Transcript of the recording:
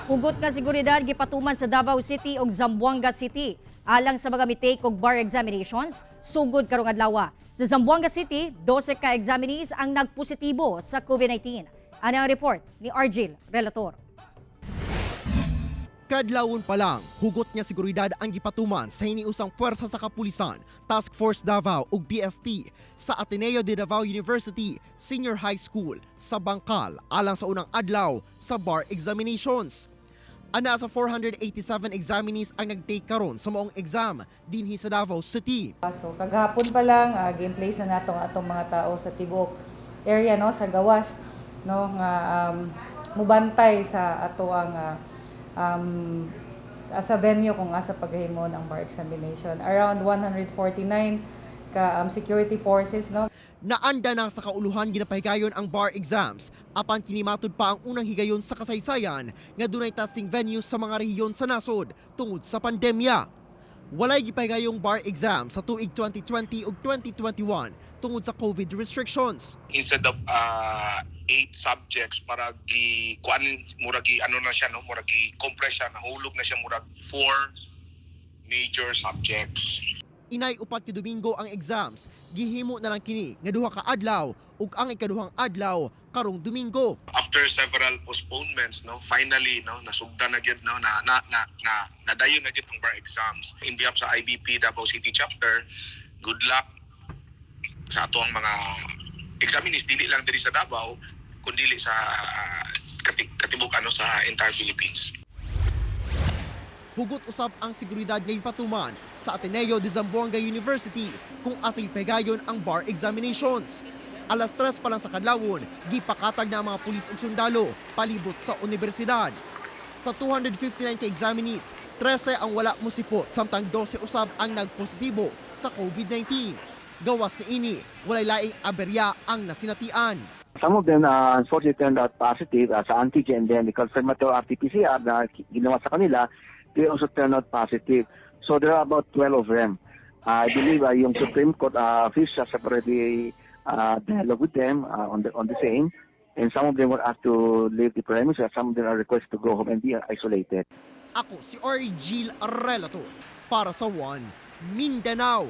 Hugot nga seguridad gipatuman sa Davao City ug Zamboanga City alang sa mga mitake og bar examinations sugod karong adlaw. Sa Zamboanga City, 12 ka examinees ang nagpositibo sa COVID-19. Ano ang report ni Argil Relator? Kadlawon pa lang, hugot nga seguridad ang gipatuman sa hiniusang puwersa sa kapulisan, Task Force Davao ug BFP sa Ateneo de Davao University Senior High School sa Bangkal alang sa unang adlaw sa bar examinations. Ana sa 487 examinees ang nag-take karon sa maong exam dinhi sa Davao City. So kagahapon pa lang gi-place na nato ang atong mga tao sa tibuok area, no, sa gawas, no, nga mubantay sa ato ang sa venue kung asa paghimon ang bar examination. Around 149 ka security forces, no. Naanda na sa kauluhan ginapahigayon ang bar exams apan kini matud pa ang unang higayon sa kasaysayan nga dunay testing venues sa mga rehiyon sa nasod tungod sa pandemya. Walay gipahigayong bar exam sa tuig 2020 ug 2021 tungod sa COVID restrictions. Instead of eight subjects, para gi kuan, murag gi ano na siya, no, murag gi compress siya, nahulog na siya murag four major subjects. Inay 4 ka Domingo ang exams, gihimo na lang kini nga 2 ka adlaw ug ang ikaduhang adlaw karong Domingo. After several postponements, no, finally, no, nasugdan na gyud, no, na na na, na nadayon na gyud ang bar exams. In behalf sa IBP Davao City Chapter, good luck sa ato ang mga examinees, dili lang diri sa Davao kundi sa katibuk ano, sa entire Philippines. Hugot usab ang seguridad nga gipatuman sa Ateneo de Zamboanga University kung asa'y pegayon ang bar examinations. Alas 3 pa lang sa kadlawon, gipakatag na ang mga pulis ug sundalo palibot sa unibersidad. Sa 259 ka examinees, 13 ang wala musipot samtang 12 usab ang nagpositibo sa COVID-19. Gawas niini, walay laing aberya ang nasinatian. Some of them, unfortunately, turned out positive sa antigen. Then the confirmatory RT-PCR na ginawa sa kanila, they also turned out positive. So there are about 12 of them. I believe yung Supreme Court officials have already dialogue with them on the same. And some of them were asked to leave the premises. Some of them are requested to go home and be isolated. Ako si Argil Relator para sa One Mindanao.